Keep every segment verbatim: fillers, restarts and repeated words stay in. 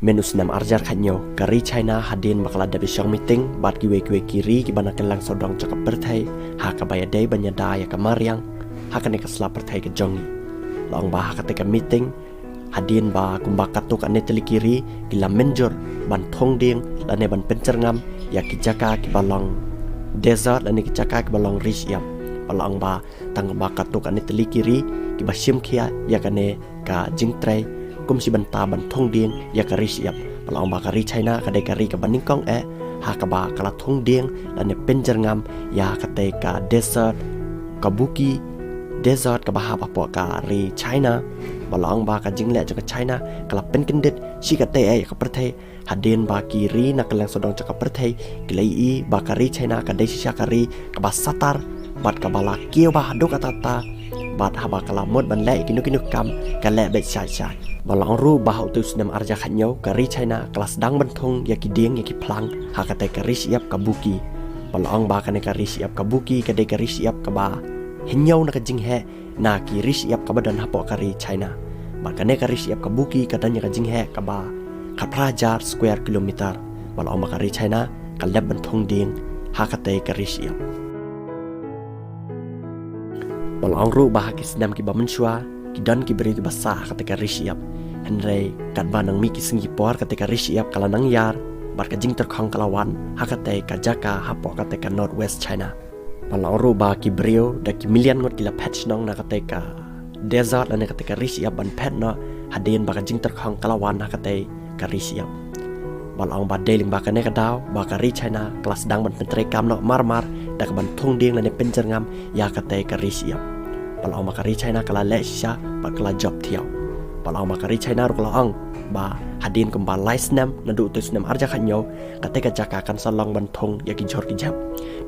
Mynta u snem arjar khatnyo ka ri China hadien ba ka la dep shong meeting bad kiwei kiwei ki ri kiba na kylleng sawdong jong ka pyrthei ha kaba ïadei ban ïada ïa ka mariang ha kane ka sla pyrthei ka jong ngi. La ong ba ha kata ka meeting hadien ba kumba katto katne tylli ki ri ki la mynjur ban thung dieng lane ban pynjyrngam ïa ki jaka kiba long desert lane ki jaka kiba long ri shyiap. Ba la ong ba tang kumba katto katne tylli ki ri kiba shim khia ïa kane ka jingtrei kum shi bynta ban thung dieng ïa ka ri shyiap. Ba la ong ba ka ri China ka dei ka ri kaba nyngkong eh ha kaba ka la thung dieng lane pynjyrngam ïa kata ka desert Kabuki desert kaba hap hapoh ka ri China. Ba la ong ba ka jingleh jong ka China ka la pynkyndit shi katei eh ïa ka pyrthei hadien ba ki ri na kylleng sawdong jong ka pyrthei ki la ïohi ba ka ri China ka dei shisha ka ri kaba satar bad kaba la kiew bha haduh katta katta bad haba ka la mut ban leh kino kino ki kam ka leh beit shai shai. Ba la ong ruh ba ha utei u snem arjar khatnyo ka ri China ka la sdang ban thung ïa ki dieng ïa ki phlang ha kata ka ri shyiap Kabuki. Ba la ong ba kane ka ri shyiap Kabuki ka dei ka ri shyiap kaba hynñiew na ka jingheh na ki ri shyiap kaba don hapoh ka ri China. Bad kane ka ri shyiap Kabuki ka don ïa ka jingheh kaba khatphra hajar square kilometer. Ba la ong ba ka ri China ka leh ban thung dieng ha kata ka ri shyiap. Ba la ong ruh ba ha ki snem kiba mynshuwa ki don ki briew kiba sah ha kata ka ri shyiap. Hynrei katba nang mih ki sngi por kata ka ri shyiap ka la nang ïar bad ka jingtyrkhong ka la wan ha kata ka jaka hapoh kata ka North West China. Ba la ong ruh ba ki briew da ki million ngut ki la phet shnong na kata ka desert lane kata ka ri shyiap ban phet noh hadien ba ka jingtyrkhong ka la wan ha kata ka ri shyiap. Ba la ong ba dei lyngba kane ka daw ba ka ri China ka la sdang ban pyntrei kam noh mar mar da ka ban thung dieng lane pynjyrngam ïa kata ka ri shyiap. Ba la ong ba ka ri China ka la leh shisha bad ka la jop thiaw. Ba la ong ba ka ri China ruh ka la ong ba hadien kumba lai snem naduh utei u snem arjar khatnyo kata ka jaka kan sa long ban thung ïa ki jhur ki jhep.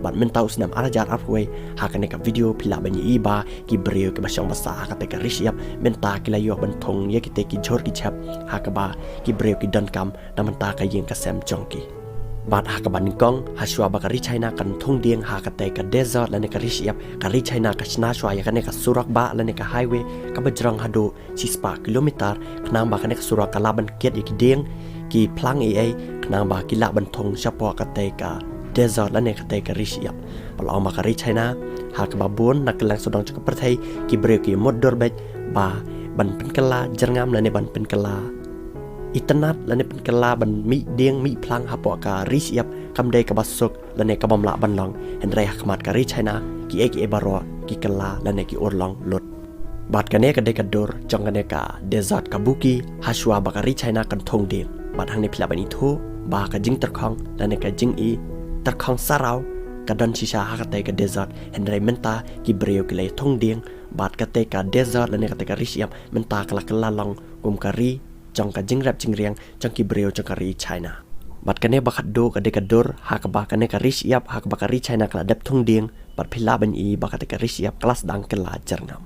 Bad mynta u snem arjar arphew wei ha kane ka video phi lah ban ïohi ba ki briew kiba shong ba sah ha kata ka ri shyiap mynta ki la ïoh ban thung ïa kita ki jhur ki jhep ha kaba ki briew ki donkam na bynta ka ïing ka sem jong ki. Bad ha kaba nyngkong ha shuwa ba ka ri China kan thung dieng ha kata ka desert lane ka ri shyiap ka ri China ka shna shuwa ïa kane ka surok bah lane ka highway kaba jrong haduh shispah kilometer khnang ba kane ka surok ka lah ban kit ïa ki dieng ki phlang ei ei khnang ba ki lah ban thung shapoh kata ka desert lane kata ka ri shyiap. Ba la ong ba ka ri China ha kaba bun na kylleng sawdong jong ka pyrthei ki briew ki mutdur beit ba ban pynkylla jyrngam lane ban pynkylla itynnad lane pynkylla ban mih dieng mih phlang hapoh ka ri shyiap kam dei kaba suk lane ka bym lah ban long. Hynrei ha khmat ka ri China kiei kiei baroh ki kylla lane ki urlong lut. Bad kane ka dei ka dur jong kane ka desert Kabuki ha shuwa ba ka ri China kan thung dieng. Bad hangne phi lah ban ithuh ba ka jingtyrkhong lane ka jingi tyrkhong saraw ka don shisha ha kata ka desert. Hynrei mynta ki briew ki la thung dieng bad kata ka desert lane kata ka ri shyiap mynta ka la kylla long kum ka ri jong ka jingrep jingriang jong ki briew jong ka ri China. Bad kane ba khatduh ka dei ka dur ha kaba kane ka ri shyiap ha kaba ka ri China ka la dep thung dieng bad phi lah ban ïohi ba kata ka ri shyiap ka la sdang kylla jyrngam.